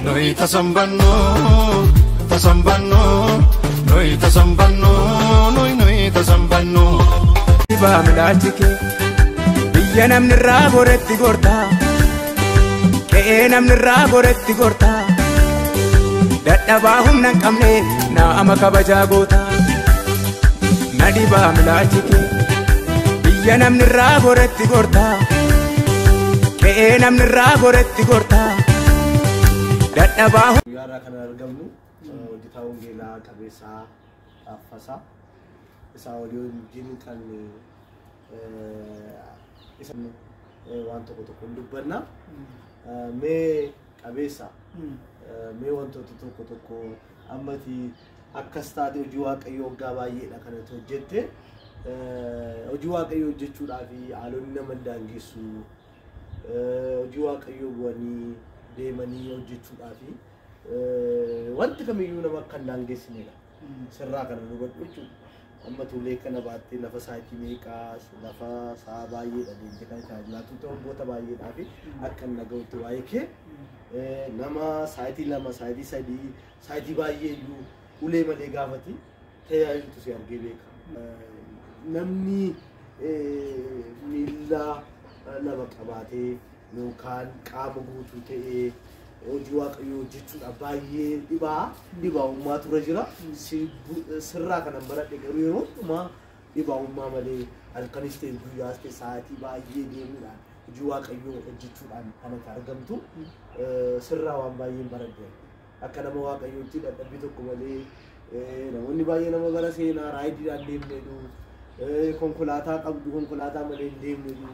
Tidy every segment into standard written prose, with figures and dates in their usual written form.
Noi tasambanno, tasambanno, noi tasambanno, noi noi tasambanno. Baamilachike biyya namni irraa goretti gorta, qe'ee namni irraa goretti gorta, dadhabaa humna hin qabne nama kabajaa goota. Nadi baamilachike biyya namni irraa goretti gorta, qe'ee namni irraa goretti gorta, dadhabaa. Guyyaa irraa kan argamnu hojjetaa wangeelaa Qabeessaa Taaffasaa isaa walii wajjin kan isa waan tokko tokko hin dubbanna. Mee Qabeessaa, mee wantoota tokko tokko ammati akkas taate hojii Waaqayyoo waggaa baay'eedha kanatti hojjette. Hojii Waaqayyoo hojjechuudhaaf haalonni nama hin daangessu. Hojii Waaqayyoo bu'anii deemanii hojjechuudhaaf wanti kamiyyuu nama akka hin daangessinedha. Sirraa kana hubadhu jechuudha. Amma tuulee kana baattee lafa sa'aatii meeqaa lafa sa'a baay'eedha deemtee kan tajaajilaa turte waggoota baay'eedhaa fi akka hin dhaga'utti waa'ee kee nama sa'aatii 2 sa'aatii 3 sa'aatii baay'ee iyyuu ulee malee gaafati tajaajiltu si argee beeka. Namni miilla lama qabaatee yookaan qaama guutuu ta'ee hojii Waaqayyoo hojjechuudhaaf baay'ee dhibaa'ummaa ture jira. Sirraa kanan baradhe garuu yeroo hundumaa dhibaa'ummaa malee halkanis ta'e guyyaas ta'e sa'aatii baay'ee deemuudhaan hojii Waaqayyoo hojjechuudhaan kan ati argamtu sirraa waan baay'een baradhe. Akka nama Waaqayyootti dadhabbii tokko malee namoonni baay'ee nama gara seenaa raayidiidhaan deemnedhu. Konkolaataa qabdu konkolaataa malee hin deemnedhu.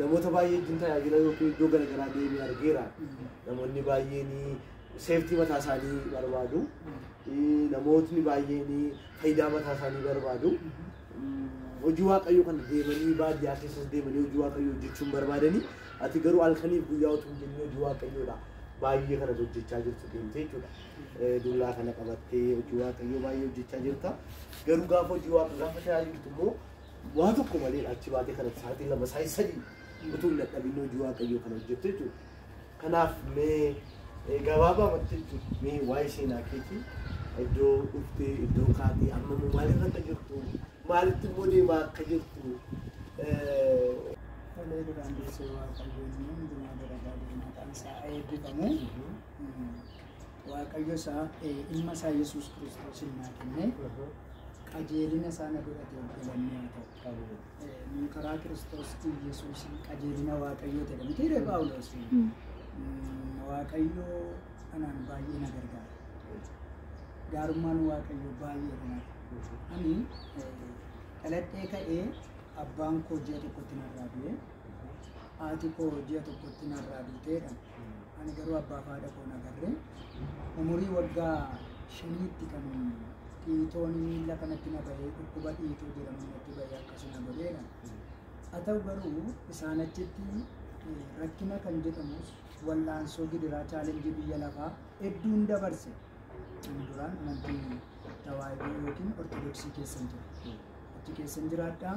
Namoota baay'ee wajjin tajaajila yookiin iddoo garaagaraa deemee argeera. Namoonni baay'een seeftii mataa isaanii barbaadu. Namootni baay'een faayidaa mataa isaanii barbaadu. Hojii Waaqayyoo kana deemanii baadiyyaa keessas deemanii hojii Waaqayyoo hojjechuun barbaadanii ati garuu halkaniif guyyaa utuu hin jennee hojii Waaqayyoodha. Baay'ee kana hojjechaa jirtu deemtee jechuudha. Dullaa kana qabattee hojii Waaqayyoo baay'ee hojjechaa jirta. Garuu gaafa hojii Waaqayyoo gaafa tajaajiltu immoo waa tokko malee achi baatee kana sa'aatii 2 sa'aatii 3 utuu hin dadhabin hojii Waaqayyoo kana hojjettu jechuudha. Kanaaf mee gabaabaa jechuudha mee waa'ee seenaa keetii iddoo dhuftee iddoo kaatee amma immoo maalirra akka jirtu maalitti immoo deemaa akka jirtu. Tolee, duraan dursee Waaqayyoon hundumaa dalagaa maqaan isaa eebbifamu. Waaqayyo isaa ilma isaa Yesuus Kiristoos naa kenne qajeelina isaa na godhate galanni haa ta'u. Nuyi karaa Kiristoos Yesuus qajeelina Waaqayyoo ta'e miti ree Phaawulos. Waaqayyo anaan baay'ee na gargaara. Gaarummaan Waaqayyoo baay'ee na. Ani dhaladhee ka'ee abbaan koo ji'a tokkotti narraa du'e, haati koo ji'a tokkotti narraa duuteedha. Ani garuu abbaa fi haadha koo nagarre. Umurii waggaa 5tti kan dhiitoon miilla kanatti na bahee dhukkuba dhiitoo jedhamu natti bahee akkasuma godheedha. Haa ta'u garuu isaan achitti rakkina kan jedhamus wallaansoo gidiraa chaalenjii biyya lafaa hedduun dabarse. Ani duraan amantii tawaahidoo yookiin ortodoksii keessan ture. Achi keessan jiraadhaa.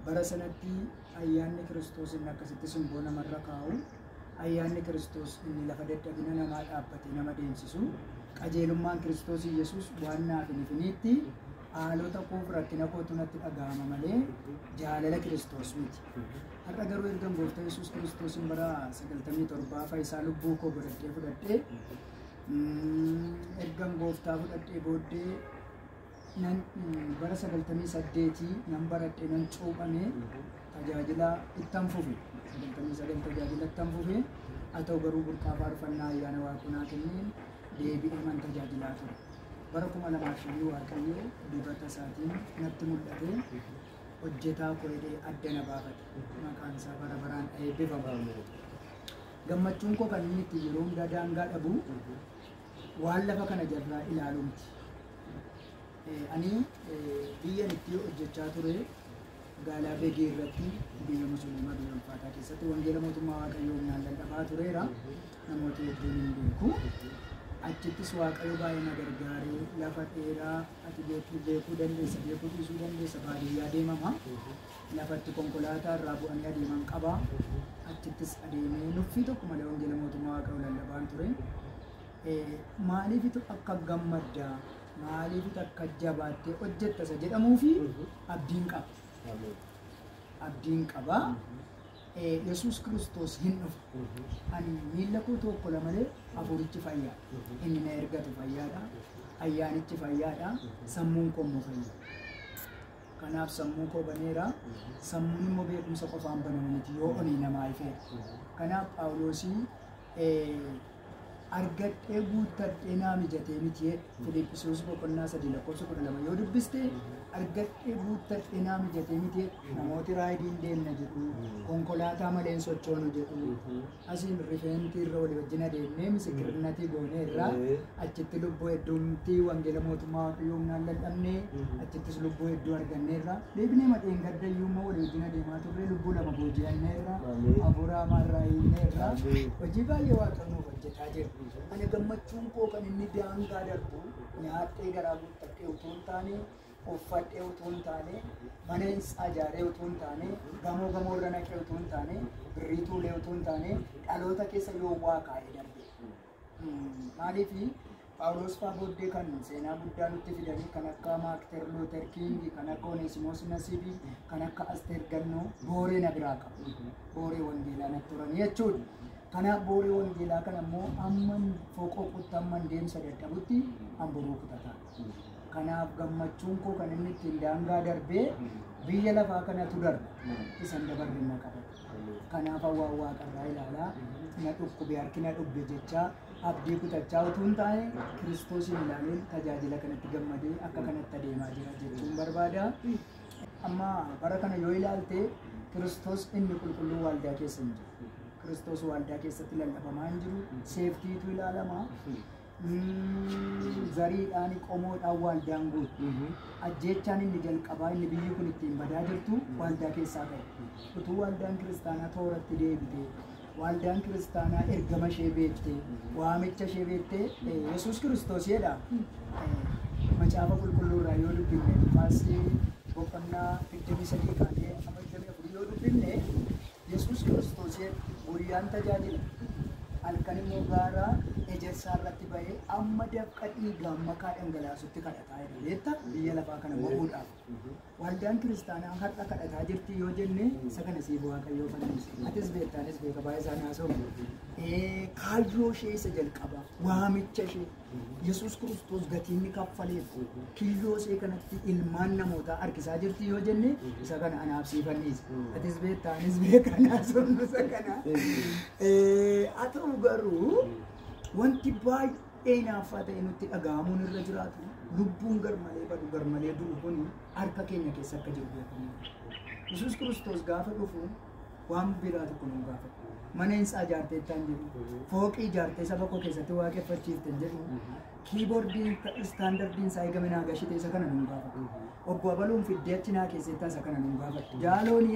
Bara sanatti ayyaanni Kiristoos inni akkasitti simboo namarra kaa'u, ayyaanni Kiristoos inni lafa dadhabina namaa dhaabbatee nama deemsisu, qajeelummaan Kiristoos Yesuus waan naaf hin ifiniitti haalota koof rakkina kootu natti dhaga'ama malee jaalala Kiristoos miti. Har'a garuu ergan gooftaa Yesuus Kiristoosiin bara 97 fayyisaa lubbuu koo godhadhee fudhadhee ergan gooftaa fudhadhee booddee nan bara 98 nan baradhee nan cuuphame tajaajila ittan fufe 99 tajaajila ittan fufe. Haa ta'u garuu burqaa faarfannaa ayyaana waaqonaa kenneen deebi'ee man tajaajilaa ture. Bara 2005 Waaqayyo dibata isaatiin natti mul'ate hojjetaa koo jedhee adda na baafate. Maqaan isaa bara baraan eebbifamu. Gammachuun koo kan inni itti yeroo hundaa daangaa dhabu waan lafa kana jalaa ilaalu miti. Ani biyyan itti hojjechaa ture magaalaa Begee irratti biyya Musliimaa biyya ulfaataa keessatti wangeela mootummaa Waaqayyoo humnaan lallabaa tureera. Namoota hedduun hin beeku. Achittis Waaqayyo baay'ee na gargaaree lafa dheeraa ati beekuu dandeessa beekuu dhiisuu dandeessa baadiyyaa deemama. Lafatti konkolaataa irraa bu'anii adeeman qaba. Achittis adeemee nuffii tokko malee wangeela mootummaa Waaqayyoo lallabaan ture. Maaliifitu akka gammaddaa, maaliifitu akka jabaattee hojjetta isa jedhamuu fi abdiin qaba. Abdiin qaba. Yesuus Kiristoos hin dhufu. Ani miilla koo tokko malee hafuurichi fayyaa. Inni na ergatu fayyaadha. Ayyaanichi fayyaadha. Sammuun koo immoo fayyaa. Kanaaf sammuu koo baneera. Sammuun immoo beekumsa qofaan banamu miti yoo olii namaa ifeera. Kanaaf Phaawulosii argadhee guuttadhee naa mijatee miti Filiippisuus boqonnaa 3 lakkoofsa 12 yoo dubbiste argadhee guuttadhee naa mijatee miti. Namooti raayidiin deemna jedhu, konkolaataa malee hin sochoonu jedhu, asiin rifeentii irra walii wajjin adeemnee misikirnatii goonee irraa achitti lubbuu hedduumti wangeela mootummaa Waaqayyoo humnaan lallabnee achittis lubbuu hedduu arganneerra. Deebinee madheen gaddayyuu immoo walii wajjin adeemaa turre lubbuu 2 booji'anneerra, hafuura hamaarraa hiinneerra. Hojii baay'ee Waaqayyo nuuf hojjetaa jira. Ani gammachuun koo kan inni daangaa darbu nyaadhee garaa guuttadhee utuu hin taane, uffadhee utuu hin taane, mana ijaaree utuu hin taane, gamoo gamoo irra naqee utuu hin taane, birrii tuulee utuu hin taane, dhaloota keessa yoo waa kaa'ee darbe. Maaliif Phaawulos fa'aa booddee kan seenaa guddaa nutti fidanii kan akka Maartin Luuter King, kan akka Oneesimoos Nasiibii, kan akka Asteer Gannoo booree na biraa qabu. Booree wangeelaa natti turan jechuudha. Kanaaf booree wangeelaa kana immoo amman foqoqutti amman deemsa dadhabutti hamburuu kutataa. Kanaaf gammachuun koo kan inni ittiin daangaa darbee biyya lafaa kanatu darba. Isan dabarre na qabata. Kanaaf waan waaqarraa ilaalaa na dhukkube harki na dhubbe jechaa abdii kutachaa utuu hin taane Kiristoosiin ilaaleen tajaajila kanatti gammadee akka kanatti adeemaa jira jechuun barbaada. Amma bara kana yoo ilaalte Kiristoos inni qulqulluu waldaa keessa hin jiru. Kiristoos waldaa keessatti lallabamaa hin jiru. Seeftiitu ilaalama. Zariidhaan qomoodhaan waldaan guutu. Ajjeechaan inni jalqabaa inni biyyi kun ittiin badaa jirtu waldaa keessaa ka'e. Utuu waldaan kiristaanaa tooratti deebite, waldaan kiristaanaa ergama ishee beekte, waamicha ishee beekte, Yesuus Kiristoos jedha. Macaafa qulqulluu irraa yoo dubbifne Luqaas boqonnaa 23 kaasee amma 24 yoo dubbifne Yesuus Kiristoos guyyaan tajaajila. Halkan immoo gaara ejersaa irratti bahee amma dafqa dhiigaan makaa dhangalaasutti kadhataa jira. Beektaa biyya lafaa kana mo'uudhaaf. Waldaan kiristaanaa har'a kadhataa jirti yoo jenne isa kana siif Waaqayyoo fannise. Atis beektaa anis beeka baay'ee isaan haasa'u. Kaayyoo ishee isa jalqabaa waamicha ishee Yesuus Kiristoos gatii inni kaffaleef kiyyoo ishee kanatti ilmaan namootaa harkisaa jirti yoo jenne isa kana anaaf siif fannise. Atis beektaa anis beeka haasofnu isa kana. Haa ta'u garuu wanti baay'ee naaffaa ta'e nutti dhaga'amuun irra jiraatu lubbuun garmalee badu garmalee du'u kun harka keenya keessa akka jiru beekamu. Yesuus Kiristoos gaafa dhufu waan biraa tokko nu gaafatu. Mana hintsaa ijaartee hin jedhu, fooqii ijaartee saba koo keessatti waaqeffachiifte hin jedhu, kiiboordiin istaandardiin isaa eegame naa gashite isa kana nu gaafatu. Obbo Abaluun fiddee achi naa keessatti isa kana nu gaafatu. Jaaloon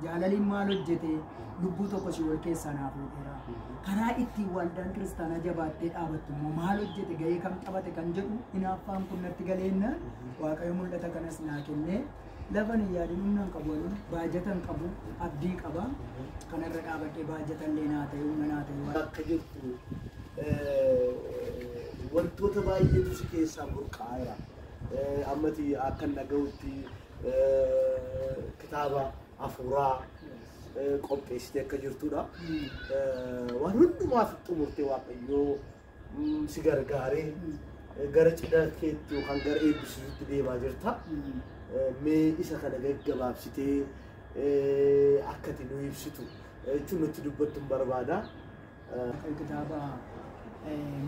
jaalaliin maal hojjete lubbuu tokko si wal keessaa naa fuudheera. Karaa ittiin waldaan kiristaanaa jabaattee dhaabattu immoo maal hojjete gahee kam taphate kan jedhu hinaaffaan kun natti galeenna Waaqayyo mul'ata kanas naa kennee lafa hin yaadin humna hin qabu baajata hin qabu abdii qaba kanarra dhaabadhee baajata illee naa ta'e humna naa ta'e. Akka jirtu wantoota baay'eetu si keessaa burqaa jira. Ammati akka hin dhaga'utti kitaaba hafuuraa qopheessitee akka jirtudha. Waan hundumaaf xumurtee Waaqayyoo si gargaaree gara cidha keetti yookaan gara eebbisiisuutti deemaa jirta. Mee isa kana gaggabaabsitee akka ati nu ibsitu jechuun nutti dubbattu hin barbaada. Kitaaba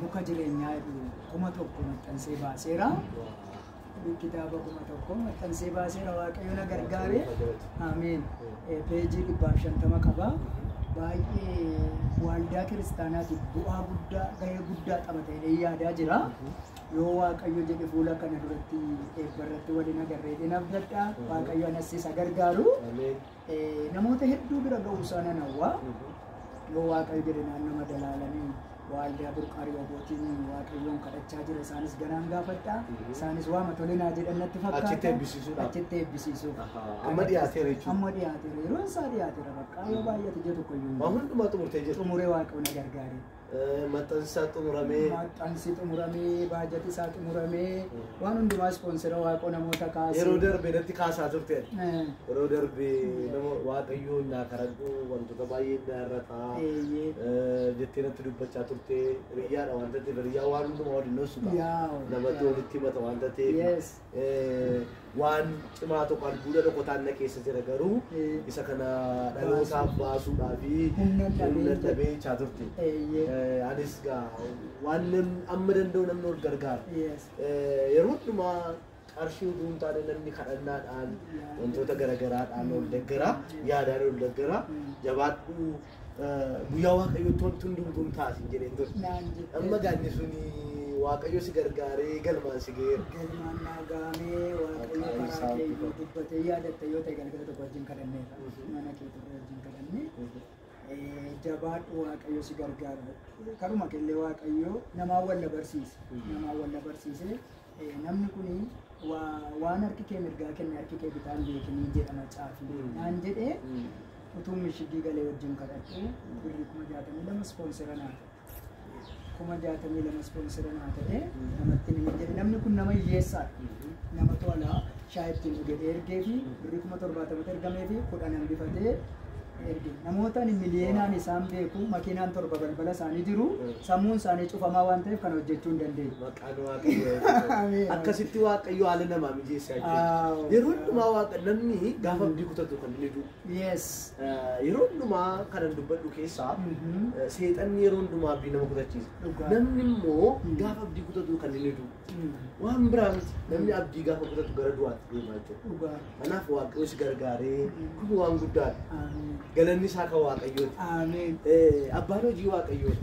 muka jireenyaa jedhu 1000 maxxansee baaseera. Kitaaba 1000 maxxansee baaseera Waaqayyo na gargaare. Ameen. Peejii 150 qaba. Baay'ee waldaa kiristaanaatiif bu'aa guddaa gahee guddaa taphatee yaadaa jira. Yoo Waaqayyo jedhe fuula kana duratti eebba irratti waliin agarree dhinabdadha. Waaqayyo anas isa gargaaru. Namoota hedduu bira ga'uu isaa nan hawwa. Yoo Waaqayyo jedhe naannoo madalaalanii Waaldaa Burqaa Riyoobotiin Waaqayyoon kadhachaa jira. Isaanis ganaan gaafadha. Isaanis waama tolinaa jedhan natti fakkaata. Achitti eebbisiisuudhaaf. Achitti eebbisiisuuf. Amma dhiyaateera jechuudha. Amma dhiyaateera. Yeroon isaa dhiyaateera bakka yoo baay'ate ji'a tokko iyyuu. Waan hundumaa xumurtee jirtu. Xumuree Waaqayyoon na gargaare. Maxxansa xumuramee. Maxxansi xumuramee, baajati isaa xumuramee, waan hundumaa ispoonsera Waaqoo namoota kaasee. Yeroo darbe natti kaasaa turte. Yeroo darbe nama Waaqayyoon naa kadhadhu wantoota baay'ee naa irra ta'a. Jettee natti dubbachaa turte. Hiriyyaadha waanta ta'eef hiriyyaa waan hundumaa waliin dhoksudha. Namatti walitti himata waanta ta'eef. Waan cimaa tokko albuuda dhokotaan na keessa jira garuu isa kana dhalootaaf baasuudhaa fi Humna dhabee dhabee jechaa turte. Anis waan amma danda'u namni ol gargaara. Yeroo hundumaa qarshii utuu hin taane namni kadhannaadhaan wantoota garaagaraadhaan ol deggara, yaadaan ol deggara, jabaadhuu guyyaa Waaqayyootti wanti hundumtuu hin taasin jedheen ture. Amma gaanni suni Waaqayyo si gargaaree galmaan si ga'eera. Galmaan naa gahamee Waaqayyo karaa kee dubbatee yaadatta yoo ta'e galgala tokko wajjin kadhanneerra. Mana kee turre wajjin kadhannee. Jabaadhu Waaqayyo si gargaara. Karuma kellee Waaqayyo namaa walla barsiise. Namaa walla barsiise. Namni kuni waan harki kee mirgaa kenne harki kee bitaan beekinii jedhama caafii. Naan jedhee utuu mishigii galee wajjin kadhadhu birrii 62,000 ispoonsera naa ta'e. 62,000 ispoonsera naa ta'e namatti ni jedhe. Namni kun nama hiyyeessaadha. Nama tola shaayii ittiin dhuge ergee fi birrii 70,000 ergamee fi 10 hambifatee erge. Namoota miliyeenaan isaan beeku makiinaan 7 balbala isaanii jiru sammuun isaanii cufamaa waan ta'eef kana hojjechuu hin dandeenye. Maqaan Waaqayyoo. Akkasitti Waaqayyo haala namaa mijeessaa jechuudha. Yeroo hundumaa Waaqa namni gaafa abdii kutatu kan inni du'u. Yeroo hundumaa kanan dubbadhu keessaa seexanni yeroo hundumaa abdii nama kutachiisa. Namni immoo gaafa abdii kutatu kan inni du'u. Waan biraa miti. Namni abdii gaafa kutatu gara du'aatti deemaa jechuudha. Kanaaf Waaqayyo si gargaaree kun waan guddaadha. Galanni isaa kan Waaqayyooti. Abbaan hojii Waaqayyooti.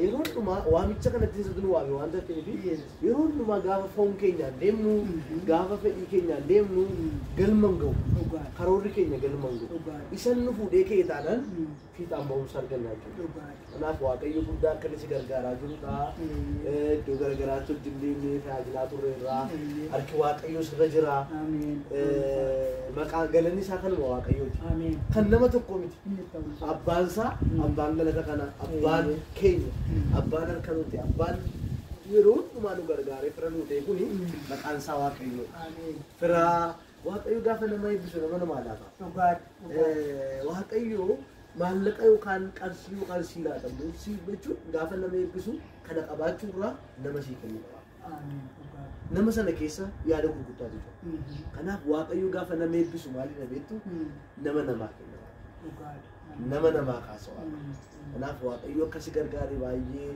Yeroo hundumaa waamicha kanatti isatu nu waame waanta ta'eef yeroo hundumaa gaafa foon keenyaan deemnu, gaafa fedhii keenyaan deemnu galma hin ga'u. Karoorri keenya galma hin ga'u. Isan nu fuudhee ka'e taanaan fiixaan ba'umsa arganna jechuudha. Kanaaf Waaqayyo guddaa akka inni si gargaaraa jirudha. Iddoo garaagaraatti wajjin deemnee tajaajilaa turreerra. Harki Waaqayyoo sirra jira. Maqaan galanni isaa kanuma Waaqayyooti. Kan nama tokko miti. Abbaan isaa, abbaan galata kana, abbaan keenya, abbaan harka nuti, abbaan yeroo hundumaa nu gargaaree fira nu ta'e kuni maqaan isaa Waaqayyoodha. Fira Waaqayyo gaafa nama eebbisu nama namaa laata. Waaqayyo maallaqa yookaan qarshii yookaan sii laatamu sii jechuun gaafa nama eebbisu kana qabaachuu irraa nama sii kennu qaba. Nama sana keessa yaada gurguddaatu jira. Kanaaf Waaqayyo gaafa nama eebbisu maalidha beektu? Nama namaa kenna. Nama namaa kaasa Waaqayyo. Kanaaf Waaqayyo akkasi gargaare baay'ee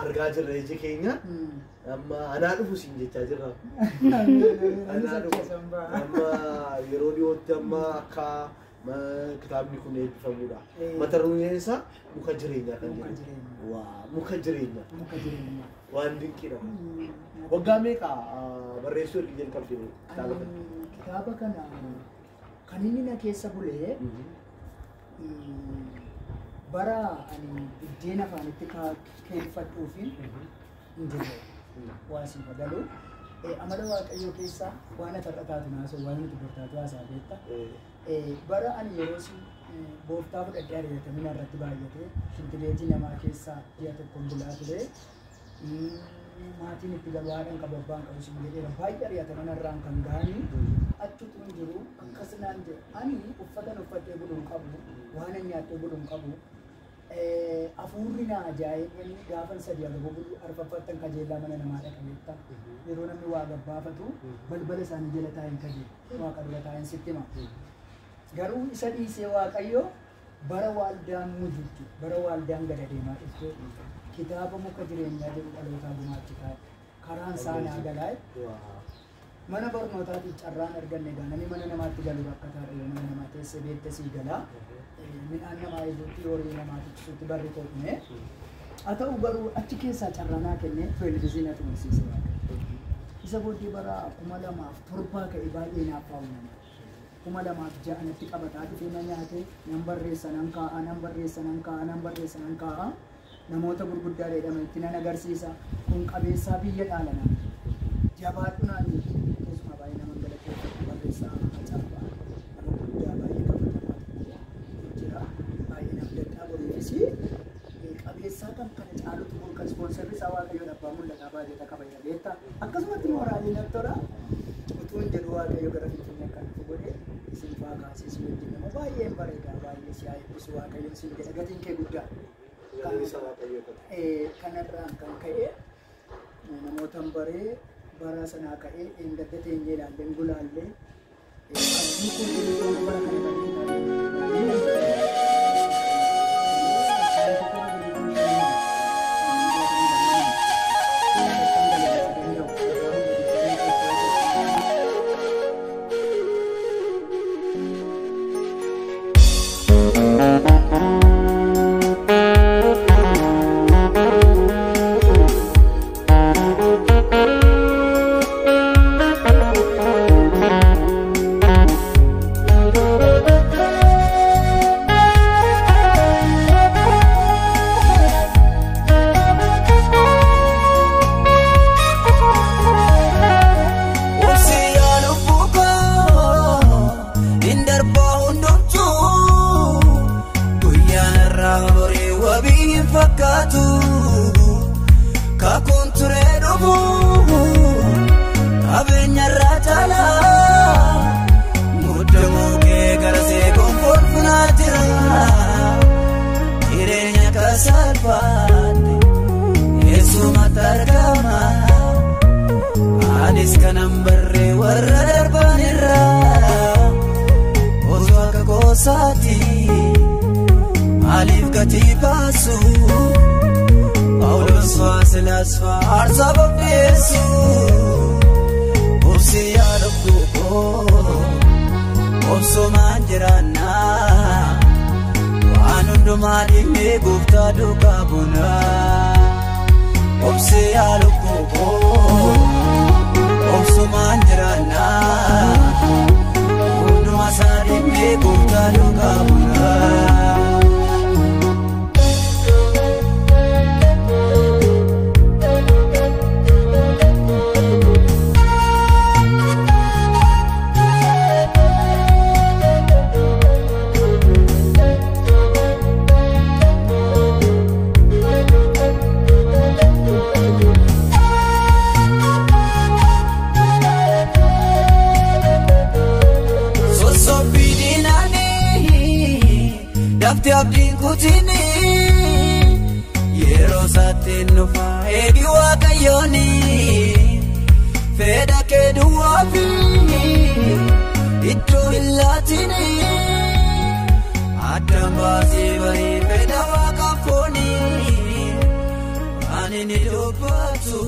argaa jirra iji keenya. Amma anaa dhufu siin jechaa jirra. Anaa dhufu. Amma yeroo dhiyootti amma akka kitaabni kun eebbifamudha. Mata dureen isaa muka jireenyaa kan jedhu. Muka jireenyaa. Waan dinqiidha. Waggaa meeqa barreessuu ergi jalqabdee kitaaba kana? Kitaaba kana kan inni na keessa bulee bara ani buddeena afaanitti keeffadhuu fi hin jirre waan siif galu. Amala Waaqayyoo keessaa waan ati har'a taatu naasoo waan nuti bortaatu haasaa beekta. Bara ani yeroo gooftaa fudhadhee ari'atamina irratti baay'ate shintibeetii namaa keessaa ji'a tokkoon bulaa ture. Maatiin itti galu haadhaan qabu abbaan qabu sin jedheera baay'ee ari'atamina irraan kan ga'anii achuutu hin jiru akkas naan jedhe. Ani uffatan uffadhee buluun qabu waan ani nyaadhee buluun qabu. Afuurri na ajaa'ibni gaafan 3 agaboo bulu arfaffattan kajeellaa mana namaa dhaqa beekta. Yeroo namni waa gabbaafatu balbala isaanii jala taa'een kajeela. Waaqa dura taa'een sitti hima. Garuu isa dhiisee Waaqayyo bara waaldaan mujurtu, bara waaldaan gad adeemaa dhufte kitaaba muka jireenyaa jedhu dhalootaa gumaachitaa karaan isaa naa galaa. Mana barnootaatiif carraan arganne egaa namni mana namaatti galu bakka taa'e mana namaa teessee beekte sii galaa. Midhaan namaa eeguutti horii namaa tiksisuutti barri to'ume. Haa ta'u garuu achi keessaa carraa naa kennee televezyiinii na xumursiise Waaqayyo. Isa booddee bara 2007 ka'e baay'ee naaf faa'u. 2006 natti qabataa dhufee na nyaate nan barreessa nan kaa'a nan barreessa nan kaa'a nan barreessa nan kaa'a. Namoota gurguddaa jedhamanitti nan agarsiisa. Kun qabeessaa biyya dhaalana. Jabaadhu naan jedhu. Keessumaa baay'ee nama galateeffatu barreessaa Haacaaluu nama guddaa baay'ee kabajamaa tokko jira. Baay'ee nama dadhaa boriifis qabeessaa kan kana caalutu kun kan ispoonsarri isaa Waaqayyoon abbaa mul'ataa baajata qaba jedha beektaa. Akkasumatti mooraalii natti tola. Utuu hin jedhu Waaqayyo gara Finfinnee akka dhufu godhe isin faa kaasee si wajjin nama baay'een bareedaa baay'ee si haa eebbisu Waaqayyoon siin jedha gatiin kee guddaa. Kanarraan kan ka'e namootan baree bara sanaa ka'ee eengadda teenyee ilaalleen gulaallee abdii kun bara kana baree. Ani ni dubbatu.